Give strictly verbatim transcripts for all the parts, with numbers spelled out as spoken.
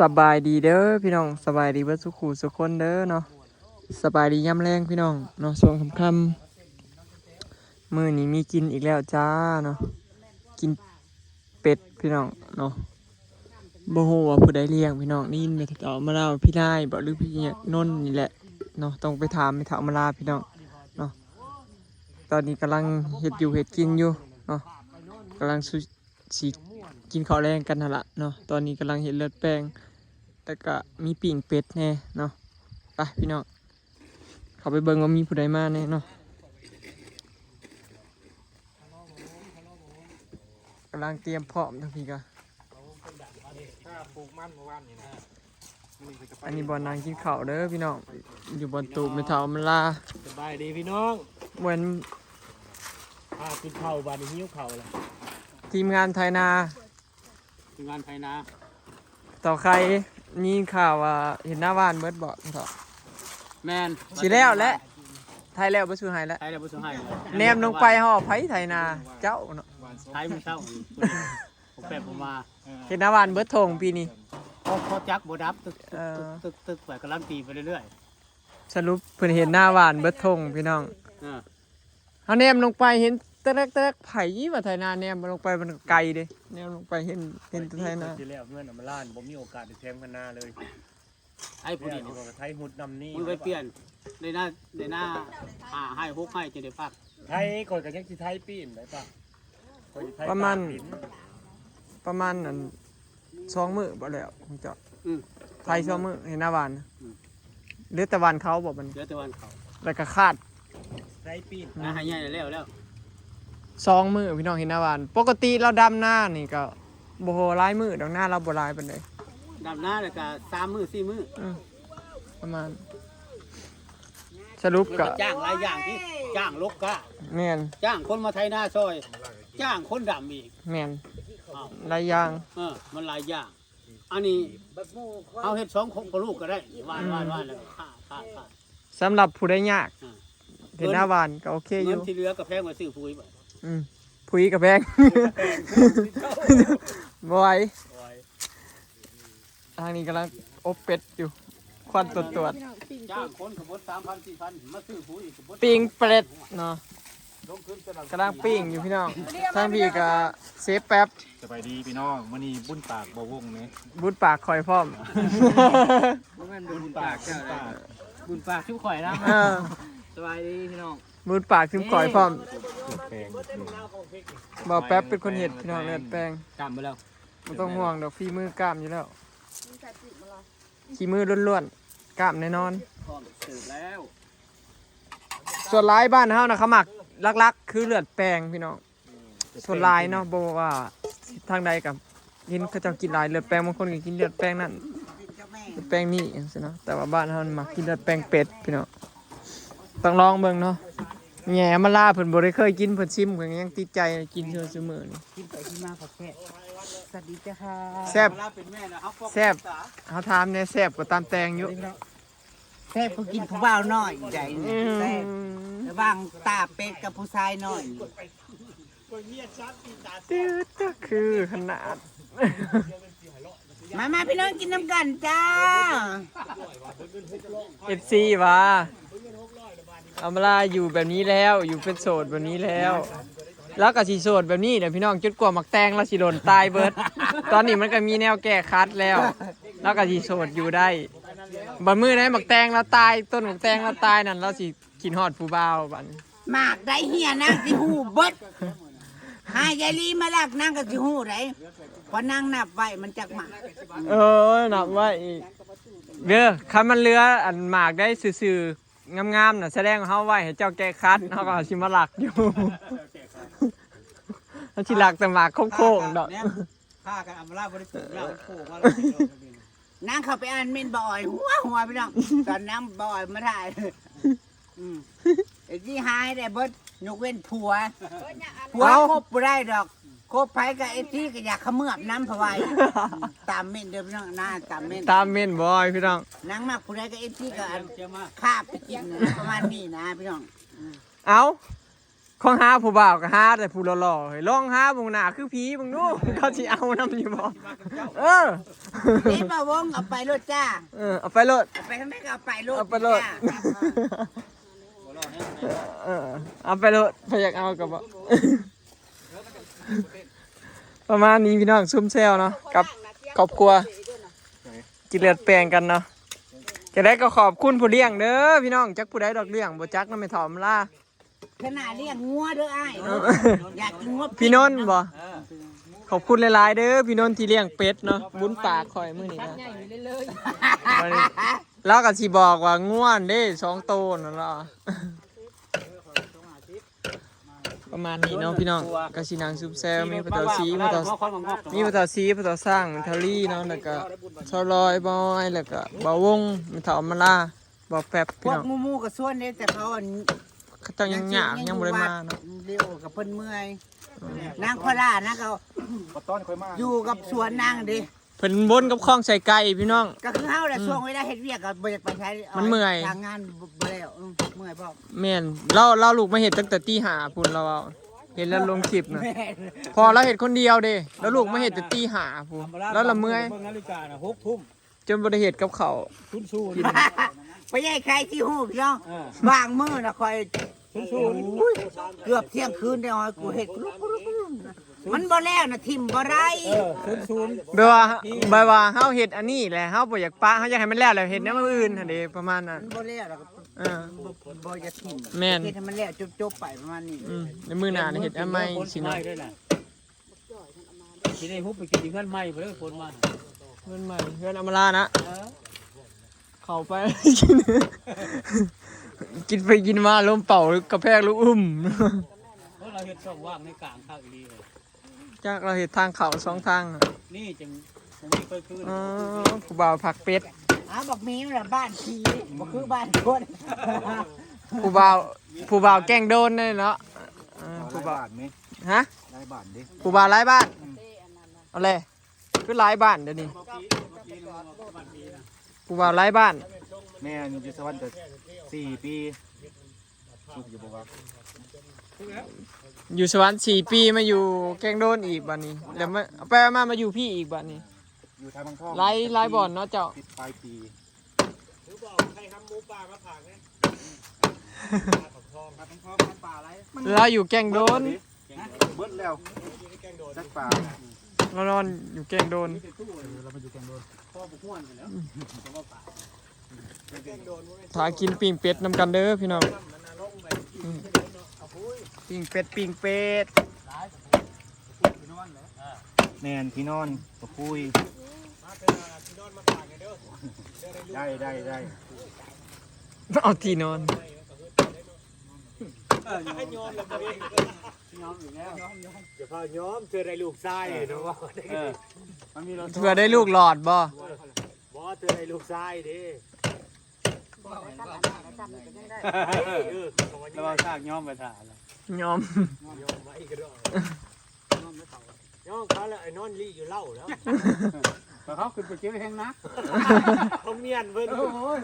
สบายดีเด้อพี่น้อง สบายดีเบิดสุขูสุคนเด้อเนาะ สบายดียามแลงพี่น้องเนาะ ช่วงค่ำๆ มื้อนี้มีกินอีกแล้วจ้าเนาะ กินเป็ดพี่น้องเนาะ บ่ฮู้ว่าผู้ใดเลี้ยงพี่น้อง ได้ยินแม่เฒ่ามาเล่าพี่นายบ่หรือพี่นนท์นี่แหละเนาะ ต้องไปถามแม่เฒ่ามาลาพี่น้องเนาะ ตอนนี้กำลังเฮ็ดอยู่เฮ็ดกินอยู่เนาะ กำลังสุ สิกินข้าวแลงกันหั่นล่ะเนาะ ตอนนี้กำลังเฮ็ดเลือดแปลง แล้วก็มีปิ้งเป็ดแหน่เนาะ ไปพี่น้อง เข้าไปเบิ่งว่ามีผู้ใดมาแหน่เนาะ กำลังเตรียมพร้อมทั้งพี่ก็ ถ้าปลูกมันเมื่อวานนี่นะ อันนี้บ่อนนั่งกินข้าวเด้อพี่น้อง อยู่บ่อนตูบแม่เฒ่ามาลา สบายดีพี่น้อง เหมือน พากินข้าวบาดนี้หิวข้าวแล้ว ทีมงานไถนา ทีมงานไถนา เฒ่าไข่ มีข่าวว่าเห็นหน้าบ้านเบิดบ่เฒ่า แม่น สิแล้วแหละ ไถแล้วบ่สู้ไห้แล้ว ไถแล้วบ่สู้ไห้แล้ว แนมลงไปฮอดไผไถนา เจ้าเนาะ ไถมื้อเช้านี่ ผมแปลผมมา เห็นหน้าบ้านเบิดทงปีนี้ เขาเขาจักบ่ดับ ตึก เออ ตึก ตึก ตึก ไปกำลังตีไปเรื่อยๆ สรุปเพิ่นเห็นหน้าบ้านเบิดทงพี่น้อง เออ เฮาแนมลงไปเห็นแตกๆ ไผว่าไถนา แนมลงไปมันไกลเด้ แนมลงไปเห็น เห็นแต่ไถนา ที่แล้วเงินน่ะมันล้าน บ่มีโอกาสได้แถมกันนาเลย ไอ้ผู้นี้ นี่ก็ไถหุดนำนี่ มึงไปเปลี่ยน ในหน้า ในหน้า ห้าไร่ หกไร่ จะได้พัก ไถ ข่อยก็ยังสิไถปีนได้ปะ ข่อยสิไถ ประมาณ ตากปีน ประมาณอัน สองมื้อบ่แล้วของเจ้า อืม ไถสองมื้อเห็นหน้าบ้าน อืม เหลือแต่บ้านเขาบ่บัดนี้ เหลือแต่บ้านเขา แล้วก็คาด ไถปีน นะ หาใหญ่แล้ว แล้ว สองมื้อพี่น้องเห็นหน้าบ้าน ปกติเราดำนานี่ก็บ่หลายมื้อดอก นาเราบ่หลายปานใด ดำนาแล้วก็สามมื้อสี่มื้อ อืม ประมาณ สรุปก็ มันก็จ้างหลายอย่างที่ จ้างลกกะ แม่น จ้างคนมาไถนาซอย จ้างคนดำอีก แม่น อ้าว หลายอย่าง เออ มันหลายอย่าง อันนี้ เอาเฮ็ดสองคนพ่อลูกก็ได้ หว่าน อืม หว่าน หว่าน แล้วก็ฆ่า ฆ่า ฆ่า สำหรับผู้ใดยาก อ่า เห็นหน้าบ้านก็โอเคอยู่ เงินที่เหลือก็แพงกว่าซื้อปุ๋ยบ่ อืม ปุ๋ยก็แพง บ่ไหว บ่ไหว ทางนี้กำลังอบเป็ดอยู่ ควันตรวจๆ จ้างคนก็เบิดสามพันสี่พัน มาซื้อปุ๋ยก็เบิด ปิ้งเป็ดเนาะ กำลังปิ้งอยู่พี่น้อง ทางพี่ก็เซฟแป๊บ สบายดีพี่น้อง มื้อนี้บุญปากบ่วงนี่ บุญปากข่อยพร้อม บ่แม่นบุญปากเจ้าเลย บุญปากชุบข่อยนะ เออ สบายดีพี่น้อง บุญปากชุบข่อยพร้อม แปลง บ่าวแป๊บเป็นคนเฮ็ดพี่น้อง เลือดแปลง จำไปแล้ว บ่ต้องห่วงดอก ฝีมือกล้ามอยู่แล้ว ขี้มือล้วนๆ กล้ามแน่นอน พร้อมเสิร์ฟแล้ว ส่วนหลายบ้านเฮานะเขามักหลักๆ คือเลือดแปลงพี่น้อง ส่วนหลายเนาะ บ่ว่าทางใดก็เห็นเขาเจ้ากินหลายเลือดแปลง บางคนก็กินเลือดแปลงนั่น เลือดแปลงนี่จังซี้เนาะ แต่ว่าบ้านเฮานี่มักกินเลือดแปลงเป็ดพี่น้อง ต้องลองเบิ่งเนาะ แหมมาลาเพิ่นบ่ได้เคยกิน เพิ่นซิมเพิ่นยังติดใจกินเทื่อซุมื้อนี่ กินไปกินมาก็แซ่บ สวัสดีจ้าค่ะ แซ่บ แซ่บ เฮาถามแหน่ แซ่บกว่าตำแตงอยู่ แซ่บกว่ากินผู้บ่าวน้อยใหญ่นี่ อืม แซ่บ ระหว่างตาเป็ดกับผู้ชายน้อยนี่ ตืดก็คือขนาด มา มาพี่น้องกินน้ำกันจ้า เอฟซี ว่า อำมาลาอยู่แบบนี้แล้ว อยู่เป็นโสดแบบนี้แล้ว แล้วก็สิโสดแบบนี้เนี่ยพี่น้อง จนกว่าหมากแตงเราสิหล่นตายเบิด ตอนนี้มันก็มีแนวแก้คัดแล้ว แล้วก็สิโสดอยู่ได้ บัดมื้อใดหมากแตงเราตาย ต้นหมากแตงเราตายนั่น เราสิคิดฮอดผู้บ่าวบัดนี้ หมากได้เหียนางสิฮู้เบิด หายายลีมาลักนางก็สิฮู้ได้ เพราะนางนับไว้มันจักหมาก เออ นับไว้อีก เด้อ คันมันเหลืออันหมากได้ซื่อๆ งามๆ น่ะ แสดงว่าเฮาไว้ให้เจ้าแก้คัด เฮาก็สิมาลักอยู่ เฮาสิลักแต่หมากโค้งๆ ดอก เนี่ย ฆ่ากันอำมาลาบ่ได้ปลูกแล้วโค้งมาแล้ว นางเข้าไปอ่านเม้นบ่ออย หัวหัวพี่น้อง ตอนนางบ่ออยมาถ่าย อืม ไอ้ที่หายได้เบิด ยกเว้นผัว ผัว เอ้า คบบ่ได้ดอก คบไผกับเอฟซีก็อยากเขมือบน้ำพะไว ตามเม้นเด้อพี่น้องนะ ตามเม้น ตามเม้นบ่ออยพี่น้อง นางมักผู้ใดก็เอฟซีก็อันคาบไปกินประมาณนี้นะพี่น้อง เอ้า ของหาผู้บ่าวก็หาแต่ผู้หล่อๆ ให้ลองหาเบิ่งหน้าคือผีเบิ่งดู เขาสิเอานำอยู่บ่ เออ เด้บ่าวง เอาไปโลดจ้า เออ เอาไปโลด เอาไปทางใดก็เอาไปโลด เอาไปโลด จ้า เออ เอาไปโลด ใครอยากเอาก็บอก ประมาณนี้พี่น้อง ซุ่มแซวเนาะ กับครอบครัว กินเลือดแปลงกันเนาะ จะได้ก็ขอบคุณผู้เลี้ยงเด้อพี่น้อง จักผู้ใดดอกเลี้ยง บ่จักนำแม่เฒ่าอำลา ขนาดเลี้ยงงัวเด้ออ้าย เออ อยากกินงัว พี่นนท์บ่ ขอบคุณหลายๆ เด้อพี่นนท์ที่เลี้ยงเป็ดเนาะ บุญปากข่อยมื้อนี้นะ แล้วก็สิบอกว่างัวเด้สองโตนั่นล่ะ ประมาณนี้เนาะพี่น้อง ก็สินั่งซุ่มแซว มีพ่อเฒ่าศรี พ่อเฒ่า มีพ่อเฒ่าศรี พ่อเฒ่าสร้าง แม่เฒ่าลีเนาะ แล้วก็สาวลอย บ่าวอ้อย แล้วก็บ่าววง แม่เฒ่าอำมาลา บ่าวแป๊บ พวกพี่น้อง หมู่ๆ ก็ชวนเด้ แต่เขาอัน เขาเจ้ายังยาก ยังบ่ได้มาเนาะ เลี้ยวกับเพิ่นเมื่อย นางพอล่านะ ก็ บ่ต้อนค่อยมา อยู่กับสวนนางเด้ เพิ่นวนกับคลองไส้ไก่พี่น้อง ก็คือเฮาแหละ อืม ช่วงเวลาเฮ็ดเวียกก็บ่อยากไปใช้ มันเมื่อย ทางงานบ่ บ่แล้ว อืม เมื่อยพร้อม แม่น ลาว ลาวลุกมาเฮ็ดตั้งแต่ตีห้าพุ้น ลาวเว้า เห็นแล้วลงคลิปนะ แม่น พอลาวเฮ็ดคนเดียวเด้ ลาวลุกมาเฮ็ดแต่ตีห้าพุ้น ลาวละเมื่อย เบิ่งนาฬิกาน่ะ หกทุ่ม จนบ่ได้เฮ็ดกับข้าว ศูนย์ศูนย์ กิน ไปใหญ่ใครที่ฮู้พี่น้อง เออ บางมื้อน่ะข่อย ศูนย์ศูนย์ อุ้ย เกือบเที่ยงคืนได้ อ้อย กูเฮ็ด มันบ่แล้วนะ ถิ่มบ่ได้ เออ ศูนย์ศูนย์ แบบว่า แบบว่าเฮาเฮ็ดอันนี้แหละ เฮาบ่อยากปะ เฮาอยากให้มันแล้ว แล้วเฮ็ดแนวอื่นหั่นเด้ ประมาณนั้น มันบ่แล้ว แล้วก็ เออ บ่ บ่อยากถิ่ม แม่น เฮ็ดให้มันแล้วจบๆ ไปประมาณนี้ อืม ในมื้อหน้านี่เฮ็ดอันใหม่สิเนาะ ได้นะ สิได้ฮุบไปกินอยู่เฮือนใหม่พุ้นเด้อ ฝนมา เฮือนใหม่ เฮือนอำมาลานะ เออ เข้าไป กิน กินไปกินมาลมเป่ากระแพกลูกอึ้ม เพราะเราเฮ็ดช่องว่างในกลางคักอีหลีเลย จักลาวเฮ็ดทางเข้าสองทางอะ นี่จังบ่มีไฟคืน อ๋อ ผู้บ่าวผักเป็ด อ้าว บักหมีมันละบ้านผี บ่คือบ้านคน ผู้บ่าว ผู้บ่าวแกล้งโดนเลยเนาะ เออ ผู้บ่าว หลายบ้านนี่ ฮะ หลายบ้านเด้ ผู้บ่าวหลายบ้าน อืม เอาเลย คือหลายบ้านเดี๋ยวนี้ ผู้บ่าวหลายบ้าน แม่นอยู่สวรรค์ก็สี่ปี สุกอยู่บ่วะ อยู่สวรรค์สี่ปี มาอยู่แกล้งโดนอีกบัดนี้ แล้วมา ไปมา มาอยู่พี้อีกบัดนี้ อยู่ท่าบางทอง หลาย หลายบ่อนเนาะเจ้า สิบปลายปี ลาวอยู่แกล้งโดน เบิดแล้ว จักปลา ลาวนอนอยู่แกล้งโดน เออ ลาวมาอยู่แกล้งโดน ถ้ากินปิ้งเป็ดนำกันเด้อพี่น้อง อืม ปิ้งเป็ด ปิ้งเป็ด แม่นที่นอนก็คุย ได้ ได้ ได้ เอาที่นอน เออ ยอมแล้ว ยอมอีกแล้ว อย่าพายอม เธอได้ลูกชายเนาะ เออ มันมีรถ เธอได้ลูกหลอดบ่ บ่ เธอได้ลูกชายเด้ เออ ระวังซากยอมไปถ่าแล้ว ยอม ยอมไว้ก็ได้ ยอมเขาแล้ว ไอ้นอนลี่อยู่เล่าแล้ว แต่เขาขึ้นไปเก็บแห้งนะ เขาเมียนเพิ่น โอ้ย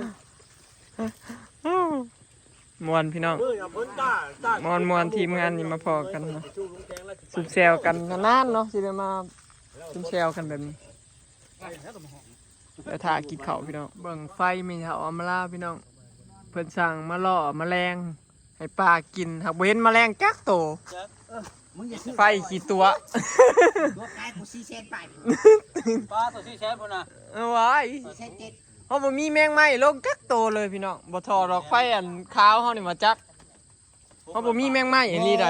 ม่วนพี่น้อง เออ อย่าเพิ่นตาตา ม่วนๆ ทีมงานนี่มาพ้อกันเนาะ ซุ่มแซวกันนานๆ เนาะ สิได้มาซุ่มแซวกันแบบนี้ แล้วถ่ากินข้าวพี่น้อง เบิ่งไฟแม่เฒ่าอำมาลาพี่น้อง เพิ่นสั่งมาล่อแมลงให้ปลากิน หากบ่เห็นแมลงจักโต มึงอย่าซื้อ ไฟขี้ตั๋ว ตั๋วขายกูสี่แสนปลาย ปลาตัวสี่แสนพุ้นน่ะ เอาไว้ สี่แสนเจ็ด เฮาบ่มีแมงไม้ลงจักโตเลยพี่น้อง บ่ถ่อดอกไฟอันขาวเฮานี่มาจัก เฮาบ่มีแมงไม้อีหลีใด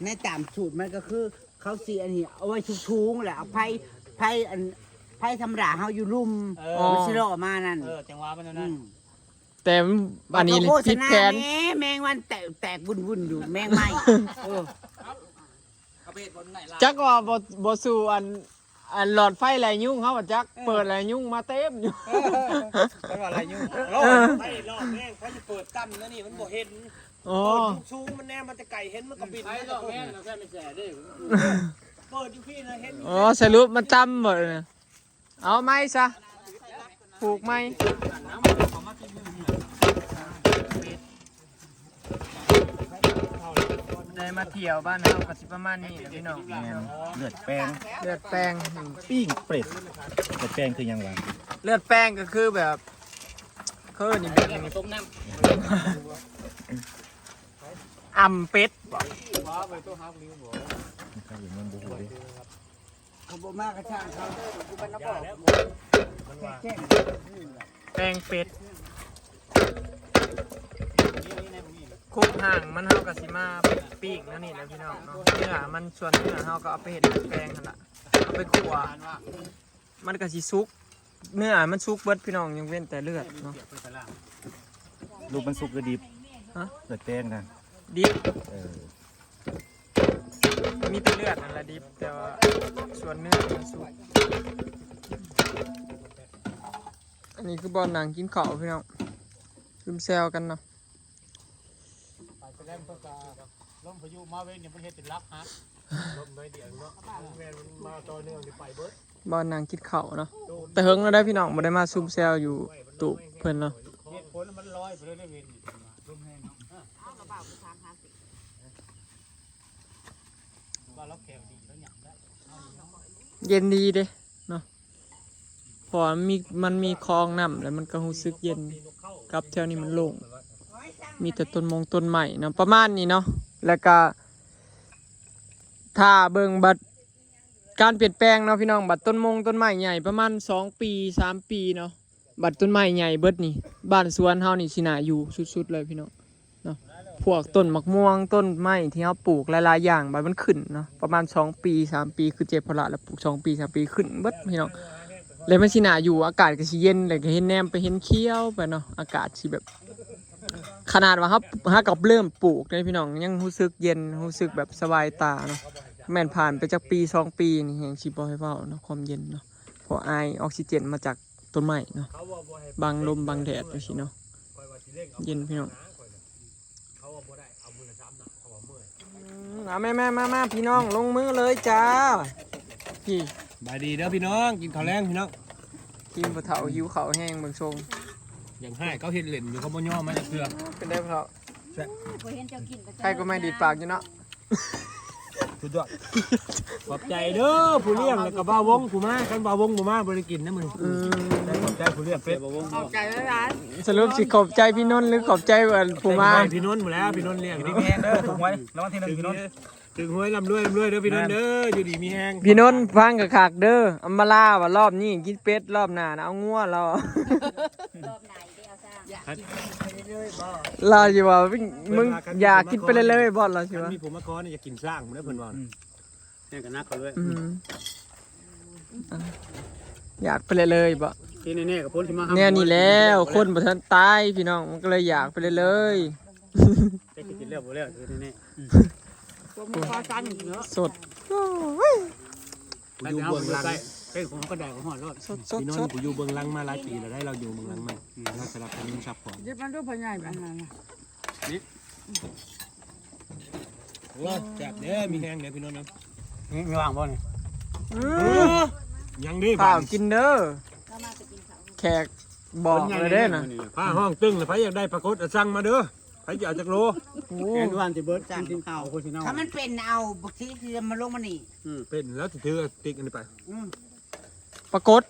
ในตามสูตรมันก็คือ เขาสิอันนี้เอาไว้สูงๆ แหละ เอาไผ่ ไผ่อัน ไผ่ธรรมดาเฮาอยู่ลุ่ม เออ มันสิล่อมานั่น เออ จังหวะมันนั่น อืม แต่อันนี้ ขอโทษ ผิดแผน โฆษณาแหน่ แมงวันแตก แตกวุ่นๆ อยู่ แมงไม้ เออ จักว่าบ่ บ่สู่อัน อันหลอดไฟไล่ยุงเฮาว่าจัก เออ เปิดไล่ยุงมาเต็มอยู่ เออ เพิ่นว่าไล่ยุง เออ ไฟรอบแม่ง เขาจะเปิดกั้นแล้วนี่ มันบ่เห็น อ๋อ เปิดสูงๆ มันแนมมาแต่ไกล เห็นมันก็บิน ไฟรอบแม่ง แล้วแค่ไม่แสเด้ เปิดอยู่พี้นะ เห็น อ๋อ สรุปมันต่ำบ่นะ เอาไม้ซะ ผูกไม้ แต่ มาเที่ยวบ้านเฮาก็สิประมาณนี้แหละพี่น้อง แม่นเลือดแปง เลือดแปง ปิ้งเป็ดเลือดแปงคือหยังวะ เลือดแปงก็คือแบบเขาเอิ้นอีกแบบหนึ่ง ต้มน้ำ อ่ำเป็ด มันก็อยู่เมืองบ่ฮู้เด้ เขาบ่มากระช่างเขา แปงเป็ด คุกห่างมันเฮากะสิมาปิ้งนั่นนี่แหละพี่น้องเนาะเนื้อมันส่วนเนื้อเฮาก็เอาไปเฮ็ดแปงหั่นล่ะเอาไปคั่วมันกะสิสุก เนื้อมันสุกเบิดพี่น้องยังเว้นแต่เลือดเนาะ ลูกมันสุกหรือดิบ ฮะ เลือดแปงนะ ดิบ เออ มีแต่เลือดนั่นแหละดิบแต่ว่าส่วนเนื้อมันสุก อันนี้คือบ่อนนั่งกินข้าวพี่น้องซุ่มแซวกันเนาะ ไปแสดงเพื่อจะลมพายุมาเว้นเนี่ยมันเฮ็ดเป็นลักฮะ ลมไม่เดียงเนาะแม่นมันมาต่อเนื่องที่ไปเบิด บ่อนนั่งกินข้าวเนาะแต่เฮิงแล้วได้พี่น้องบ่ได้มาซุ่มแซวอยู่ตูบเพิ่นเนาะ เหตุผลมันลอยไปเลยได้เว้นลมแห้งเนาะ เย็นดีเด้เนาะเพราะว่ามันมีมันมีคลองน้ำแล้วมันก็รู้สึกเย็นกับแถวนี้มันโล่งมีแต่ต้นมงต้นไม้เนาะประมาณนี้เนาะแล้วก็ถ้าเบิ่งบัดการเปลี่ยนแปลงเนาะพี่น้องบัดต้นมงต้นไม้ใหญ่ประมาณสองปีสามปีเนาะบัดต้นไม้ใหญ่เบิดนี่บ้านสวนเฮานี่สิน่าอยู่สุดๆเลยพี่น้อง เนาะพวกต้นมะม่วงต้นไม้ที่เฮาปลูกหลายๆอย่างบัดมันขึ้นเนาะประมาณสองปีสามปีคือเจ็บพอละแล้วปลูกสองปีสามปีขึ้นเบิดพี่น้องแล้วมันสิน่าอยู่อากาศก็สิเย็นเลยก็เห็นแนมไปเห็นเขียวไปเนาะอากาศสิแบบ ขนาดว่าเฮาเฮากับเริ่มปลูกเลยพี่น้องยังรู้สึกเย็นรู้สึกแบบสบายตาเนาะแม่นผ่านไปจากปีสองปีนี่แฮงสิบ่ให้เว้าเนาะความเย็นเนาะเพราะอายออกซิเจนมาจากต้นไม้เนาะบังลมบังแดดจังซี่เนาะ เย็นพี่น้อง เขาว่าบ่ได้เอามือละสามหนักเขาว่าเมื่อย อืมเอาแม่แม่มามาพี่น้องลงมือเลยจ้า พี่ บายดีเด้อพี่น้องกินข้าวแรงพี่น้อง ทีมผู้เฒ่าหิวข้าวแห้งเบิ่งทรง อย่างให้เขาเห็นเล่นอยู่เขาบ่ยอมมาจากเทือ เป็นได้เพราะ บ่เห็นเจ้ากินก็ ใครก็ไม่ดีดปากอยู่เนาะ สุดยอดขอบใจเด้อผู้เลี้ยงแล้วก็บ่าววงผู้มาคันบ่าววงบ่มาบ่ได้กินนะมึง อืม ขอบใจผู้เลี้ยงเป็ด ขอบใจหลาย สรุปสิขอบใจพี่นนท์หรือขอบใจผู้มา พี่นนท์หมดแล้วพี่นนท์เลี้ยง มีแห้งเด้อถูกหวยรางวัลที่หนึ่งพี่นนท์ ถึงหวยร่ำรวยร่ำรวยเด้อพี่นนท์เด้ออยู่ดีมีแฮง พี่นนท์ฟังกะคักเด้ออำมาลาว่ารอบนี้กินเป็ดรอบหน้านะเอางัวเรา รอบไหนเด้อเอาซะ เราอยู่ว่ามึงมึงอยากกินไปเลยเลยบอสเราสิว่า มีผู้มาขอเนี่ยอยากกินสร้างผมได้เพิ่นว่า เนี่ยกันนักเขาด้วย อืมอ่ะอยากไปเลยเลยบ่ ที่แน่ๆกับพ้นที่มา เนี่ยนี่แล้วคนบ่ทันตายพี่น้องมันก็เลยอยากไปเลยเลย จะกินแล้วบ่แล้วที่แน่ สด ๆ กูอยู่เบื้องหลัง เป็นของกระดาษของหอดรอด สดสด พี่นน สด ท์กูอยู่เบื้องหลังมาหลายปีแล้วได้เราอยู่เบื้องหลังมาเราสลับกันซัพพอร์ต เดี๋ยวมันดูพ่อใหญ่บ้านนั้นน่ะ โอ้แซ่บเด้อมีแฮงเด้อพี่นนท์นะ นี่มีวางบ่นี่ อืม ยังดี ข้าวกินเด้อแขกบอกเลยเด้อนะ ผ้าห้องตึงเลยใครอยากได้ปรากฏสั่งมาเด้อใครอยากจักโล โอ้ แกงวันจะเบิดจานกินข้าวโคชิโน ถ้ามันเป็นเอาบักชีที่มาลงมานี่ เป็นแล้วถือติ๊กอันนี้ไป อืม ปรากฏ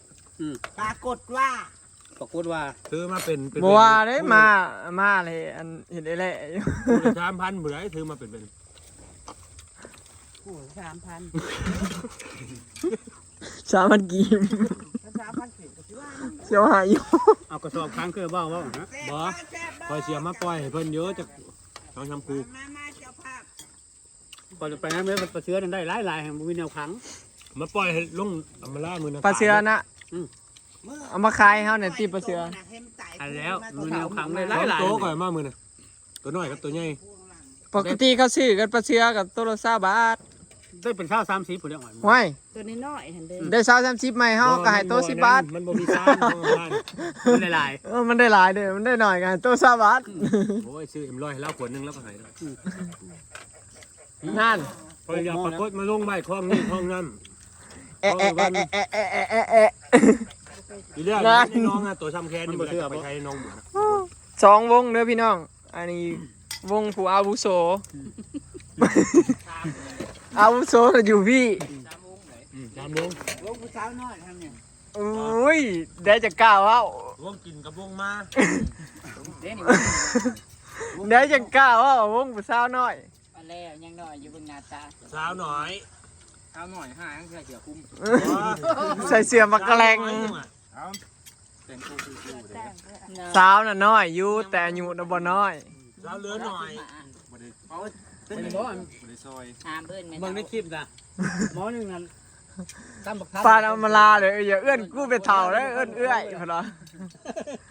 ปรากฏว่า ปรากฏว่า ซื้อมาเป็นเป็น บ่ว่าเด้มามาเลยอันเห็นได้แหละ สามพันบุไรซื้อมาเป็นเป็น โอ้ยสามพัน สามพันกีบ สามพันสิบก็สิว่า เสียวหายอยู่ เอากระสอบค้างเคยบ้าว่านะ บ่คอยเสียมาปล่อยให้เพิ่นเยอะจากสองสามคู มามาเจ้าภาพ ก่อนจะไปนั้นเมื่อปลาเชื้อนั้นได้หลายหลายแห่งมีแนวขัง มาปล่อยให้ลงอำมาล่ามือนะ ปลาเสือนะเอามาขายให้เฮาหน่อยติปลาเสือ อันแล้วมีแนวขังได้ห ส ลา อย ง หลาย โตก่อนมามือนะตัวน้อยกับตัวใหญ่ ปกติเขาซื้อกันปลาเสือกับตัวละซาวบาท ได้เป็นข้าวสามสีผลอ่อน ห้วย ตัวน้อยๆหั่นเด้อ ได้ซาวสามสิบใหม่เฮาก็ให้ตัวสิบบาท มันบ่มีซา มันได้หลาย เออมันได้หลายเด้อมันได้หน่อยกันตัวซาวบาท โอ้ยซื้อเอ็มร้อยให้เราขวดหนึ่งแล้วก็หายแล้ว นั่น พออยากปรากฏมาลงใบคลองนี่คลองนั่น เอะเอะเอะเอะเอะเอะเอะเอะ อยู่เรื่อง นั่น น้องอะตัวซ้ำแค้นอยู่แล้วจะไปใช้น้องบัวนะ สองวงเด้อพี่น้อง อันนี้วงผู้อาวุโส อาวุโสอยู่พี่ อืมสามวง วงผู้สาวน้อยทำเนี่ย อุ้ยได้จะกล้าเว้าว งกินกับวงมา เด้นี่ ได้จะกล้าเว้าววงผู้สาวน้อย มาแล้วยังน้อยอยู่เบิ่งหน้าตา สาวน้อย สาวน้อยหายังเชื่อเสือคุ้ม ใส่เสื้อมากระแลง เอา แต่งตัวคือๆเด้อ สาวน่ะน้อยอยู่แต่อายุน่ะบ่น้อย สาวเหลือหน่อย บ่ได้ เขาเป็นบ่ บ่ได้ซอย หามเพิ่นแม่ เบิ่งในคลิปนะหมอหนึ่งนั้นตำบัก ปานอำมาลาเลยอย่าเอื้อนกูไปเฒ่าแล้วเอื้อนเอื้อยพอละ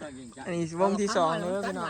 ก็ยิงจัก อันนี้วงที่สองเลยพี่น้อง